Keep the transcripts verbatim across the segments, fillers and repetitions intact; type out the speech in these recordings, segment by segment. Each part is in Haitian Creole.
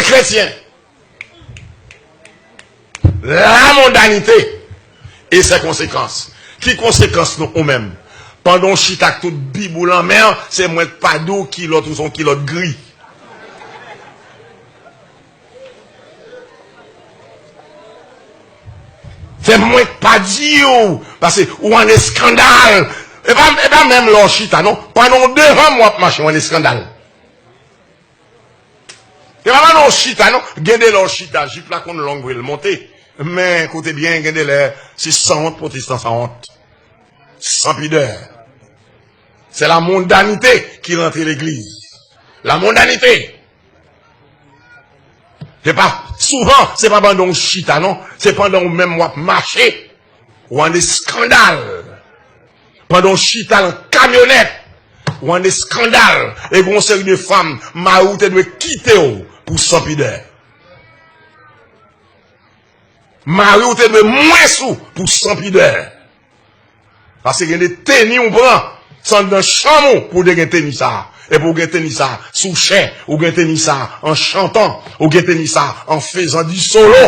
kretyen. La mondanite et ses conséquences. Ki konsekans nou ou menm? Pandan w chita ak tout bib ou lan men, se mwen k pa di w kilòt ou se yon kilòt gri. Se mwen k pa di w, paske ou an eskandal. E pa, e pa menm lè w chita, non. Pandan w devan m, w ap mache, w an eskandal. E pa pandan w chita, non. Gen de lè w chita, jip la konn long vre, l monte. Men, koute byen, gen de lè, se sanwont, pwotestan sanwont. San pidè. Se la mondanite ki rantre legliz. La mondanite. Se pa, souvan, se pa pandan w chita, non. Se pandan w menm w ap mache. Ou an eskandal. Pandan w chita nan kamyonèt, ou an eskandal. E gen yon seri de fanm, mari w te dwe kite w pou san pidè. Mari w te dwe mwens ou pou san pidè. Paske gen de teni w pran, se anndan chanm ou pou w te gen teni sa a. E pou w gen teni sa a sou chè, ou gen teni sa a an chantan, ou gen teni sa a an fezan di solo,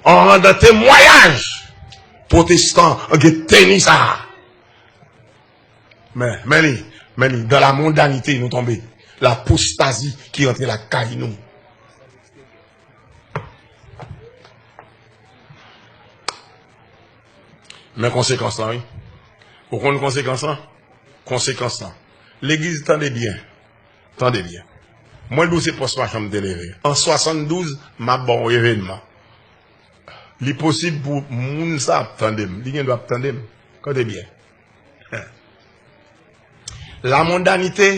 an randan temwayaj. Pwotestan gen teni sa a. Men, men li, men li, dans la mondanité nou tonbe. Lapostazi ki rantre lakay nou. Men konsekans lan, wi. Ou konn konsekans lan? Konsekans lan. Legliz, tande byen. Tande byen. Mwen di w se pòs machan m te leve. An swasanndouz, m ap ba w yon evènman. Li posib pou moun sa ap tande m. Li gen dwa ap tande m. Koute byen. Lamondanite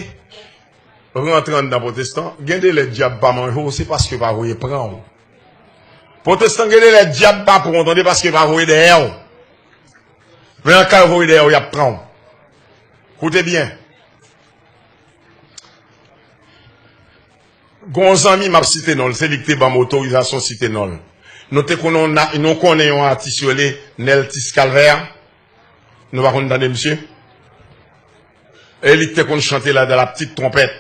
rantre anndan pwotestan. Gen de lè dyab pa manje w, se paske yo pa voye pran w. Pwotestan, gen de lè dyab pa pran w, tande, paske yo pa voye dèyè w. Men an ka yo voye dèyè w, y ap pran w. Koute byen. Gon zanmi m ap site non l, se li ki te ban m otorizasyon site non l. Nou te konnen yon, nou konnen yon atis yo rele Neltis Calvaire. Nou pa konn tande misye? E li ki te konn chante la dans la petite trompette.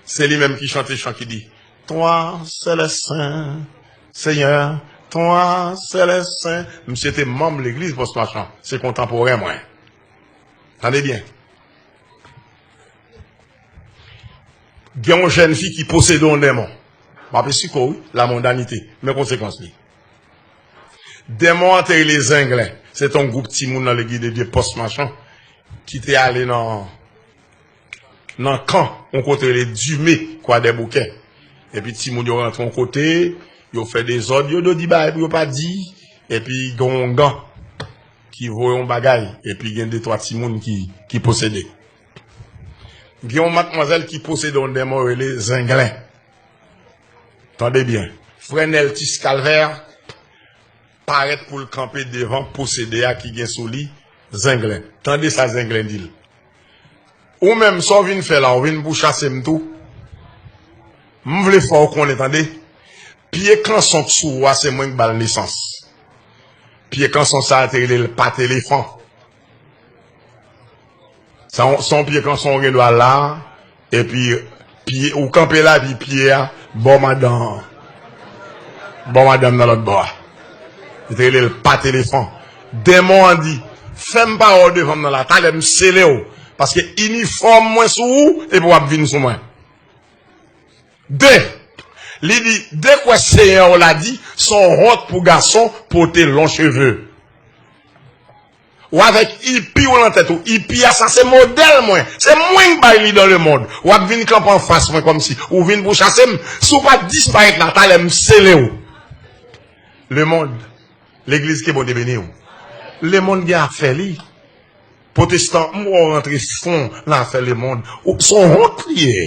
Se li menm ki chante chan ki di, Toi seul est saint, Seigneur, toi seul est saint. Misye te manm legliz Pòs Machan. Se kontanporen mwen. Tande byen. Gen yon jèn fi ki posede yon denmon. M ap esplike w, wi, lamondanite. Men konsekans li. Denmon an te rele Zenglen. Se te yon gwoup timoun nan Legliz de Dye Pòs Machan ki te ale nan, nan kan, yon kote rele Dime, Kwadèboukè. Epi timoun yo rantre yon kote, yo fè dezòd, yo do di bagay pou yo pa di, epi gen yon oungan ki voye yon bagay, epi gen de twa timoun ki, ki posede. Gen yon matmwazèl ki posede yon denmon rele Zenglen. Tande byen. Frè Neltis Calvaire parèt pou l kanpe devan posede a ki gen sou li Zenglen. Tande sa Zenglen di l. Ou menm, sa w vin fè la, ou vin pou chase m tou? M vle fè w konnen, tande. Pye kanson k sou ou a, se mwen k ba l nesans. Pye kanson sa a te rele l Patelefan. Se yon, se yon pye kanson w gen dwa la, epi pye, ou kanpe la, epi pye a bò madan, bò madanm nan lòt bò a. Yo te rele l Patelefan. Denmon an di, fè m pa wè w devan m nan la, talè m sele w, paske inifòm mwen sou ou, epi w ap vin sou mwen. De, li di, de kwè Seyè w la di, se yon wont pou gason pote lon cheve. Ou avèk ipi w nan tèt ou. Ipi a, sa se modèl mwen. Se mwen k bay li dans le monde. W ap vin kanpe anfas mwen kòmsi ou vin pou chase m. Si w pa disparèt la, talè m sele w. Lemonn, legliz, ke Bondye beni w. Lemonn gen afè li. Pwotestan, m wè w rantre fon nan afè lemonn. Ou, se yon wont li ye.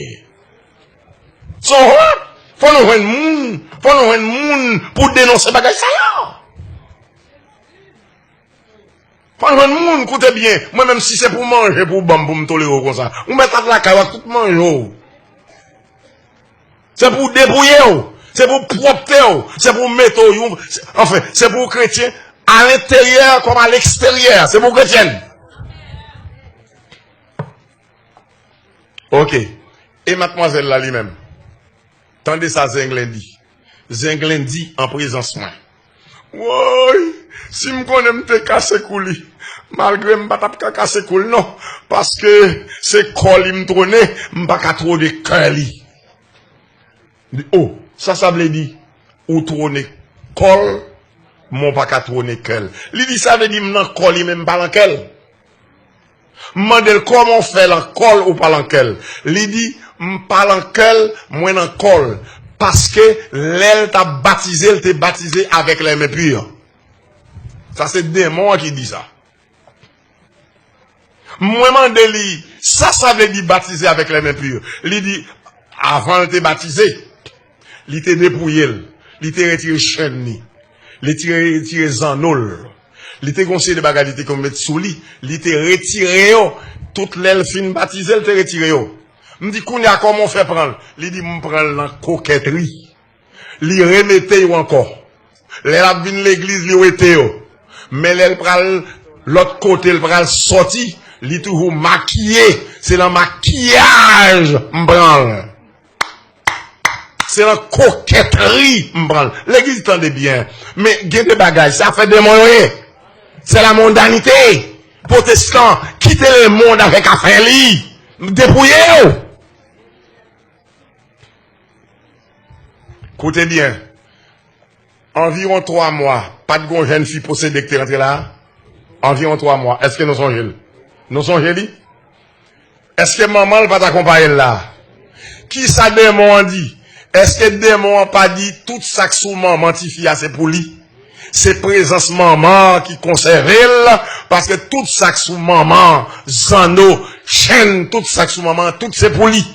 Se yon wont. Fò nou jwenn moun, fò nou jwenn moun pou denonse bagay sa yo. Fò n jwenn moun, koute byen. Mwen menm, si se pou manje pou w ban m, pou m tolere w konsa, ou mèt al lakay ou ak tout manje w. Se pou w depouye w. Se pou w pwòpte w. Se pou w mete w yon, se, anfen, se pou w kretyen alenteryè kòm aleksteryè. Se pou w kretyèn. Oke. E matmwazèl la li menm? Tande sa Zenglen di. Zenglen di an prezans mwen. Woy, si m konnen m te kase kou li, malgre m pa t ap ka kase kou l non, paske se kò li m twone, m pa ka twone kè li. Li, o, sa sa vle di? Ou twone kò l, men w pa ka twone kè l. Li di sa vle di m nan kò li men m pa nan kè l. M mande l kòman w fè nan kò l ou pa nan kè l. Li di, m pa nan kè l, mwen nan kò l. Paske lè l t ap batize, l te batize avèk lèmen pi. Sa se demon an ki di sa. Mwen mande li, sa sa vle di batize avèk lèmen pi? Li di, avan l te batize, li te depouye l, li te retire chenn li, li te retire zanno l, li te gon seri de bagay li te konn met sou li, li te retire yo. Tout lè l fin batize, l te retire yo. M di, kounye a kòman w fè pran l? Li di, m pran l nan kokètri. Li remete yo ankò. Lè l ap vin legliz, li wete yo. Men lè l pral lòt kote, l pral sòti, li toujou makiye. Se nan makiyaj m pran l. Se nan kokètri m pran l. Legliz, tande byen. Men gen de bagay, se afè demon yo ye. Se la mondanite. Pwotestan, kite lemonn avèk afè li. Depouye yo. Koute byen. Anviwon twa mwa, pa t gon jèn fi posede ki te rantre la a? Anviwon twa mwa. Èske nou sonje l? Nou sonje li? Èske manman l pa t akonpaye l la a? Kisa demon an di? Èske demon an pa di tout sa k sou manman tifi a se pou li? Se prezans manman an ki konsève l, paske tout sa k sou manman an, zanno, chenn, tout sa k sou manman an, tout se pou li.